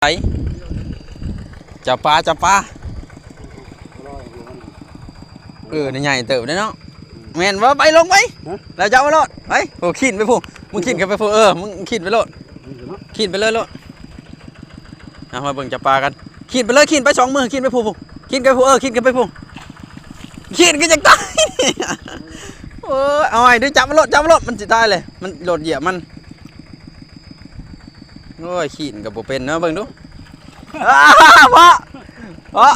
ໄປ ຈັບປາ ຈັບປາ. ເອີ ນີ້ໃຫຍ່ເຕີບເດ້ເນາະ. ແມ່ນບໍ່? ໄປ ລົງໄປ. ຮະ? ແລ້ວຈັບມາໂລດ. ໄປ. ໂອ້ ຂີ້ນໄປພຸ້ນ. ມຶງຂີ້ນຂຶ້ນໄປພຸ້ນ. ເອີ ມຶງຂີ້ນໄປໂລດ. ຂີ້ນໄປເລີຍໂລດ. ເອົາ ມາເບິ່ງຈັບປາກັນ. ຂີ້ນໄປເລີຍ. ຂີ້ນໄປສອງມື. ຂີ້ນໄປພຸ້ນ. ຂີ້ນໄປພຸ້ນ. ເອີ ຂີ້ນຂຶ້ນໄປພຸ້ນ. ຂີ້ນຄືຈັກຕາຍ. ໂອ້ຍ ເອົາໃໝ່ດູ. ຈັບມາໂລດ. ຈັບມາໂລດ. ມັນຊິຕາຍເລີຍ. ມັນໂລດຢຽບມັນ. ໂອ້ຍ ຂີ້ນກໍບໍ່ເປັນເນາະ. ເບິ່ງດູ. ອ້າ ເພາະ ເພາະ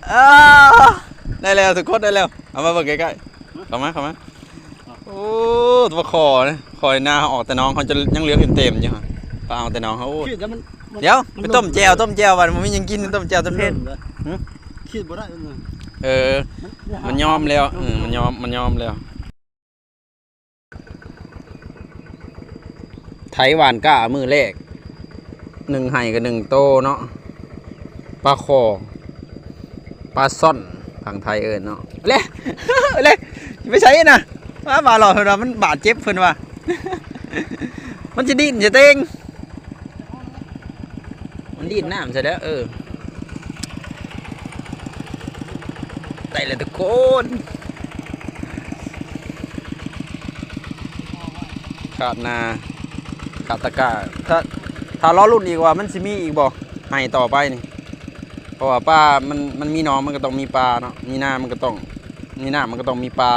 ເອີ ໄດ້ແລ້ວທຸກຄົນ ໄດ້ແລ້ວ. ເອົາມາເບິ່ງໃກ້ໆ. ເຂົ້າມາ ເຂົ້າມາ. ໂອ້ ປາຄໍນະ. ຄໍນາເຮົາອອກແຕ່ໜອງ ເຮົາຈະຍັງເຫຼືອເຕັມໆຢູ່. ປາເອົາແຕ່ໜອງເຮົາ. ໂອ້ ຂີດແລ້ວມັນ ດຽວ ໄປຕົ້ມແຈ່ວ ຕົ້ມແຈ່ວ ບາດບໍ່ມີຫຍັງກິນ ຕົ້ມແຈ່ວຕົ້ມເຜັດ. ຫຶ? ຂີດບໍ່ໄດ້. ເອີ ມັນຍອມແລ້ວ. ເອີ ມັນຍອມ ມັນຍອມແລ້ວ. ໄຖຫວ່ານກ້າມື້ແລກ ໜຶ່ງໄຮ່ກໍໜຶ່ງໂຕເນາະ. ປາຄໍ ປາຊ່ອນ ຝັ່ງໄທເອີ້ນເນາະ. ເລ ເລ ຊິໄປໃສນະ? ມາ ມາຫຼໍ່ ເພິ່ນວ່າມັນບາດເຈັບ ເພິ່ນວ່າ ມັນຊິດີ້ນໃສ່ເຕັງ. ມັນດີດນ້ຳຊະເດີ. ເອີ ໄດ້ແລ້ວທຸກຄົນ. ຄາດນາ ຄາດຕະກ້າ. ຖ້າ ຖ້າລໍລຸ້ນອີກວ່າມັນຊິມີອີກບໍ່ ໄຮ່ຕໍ່ໄປນີ້. ເພາະວ່າປາມັນ ມັນມີໜອງ ມັນກໍຕ້ອງມີປາເນາະ. ມີນາ ມັນກໍຕ້ອງ ມີນ້ຳ ມັນກໍຕ້ອງມີປາ.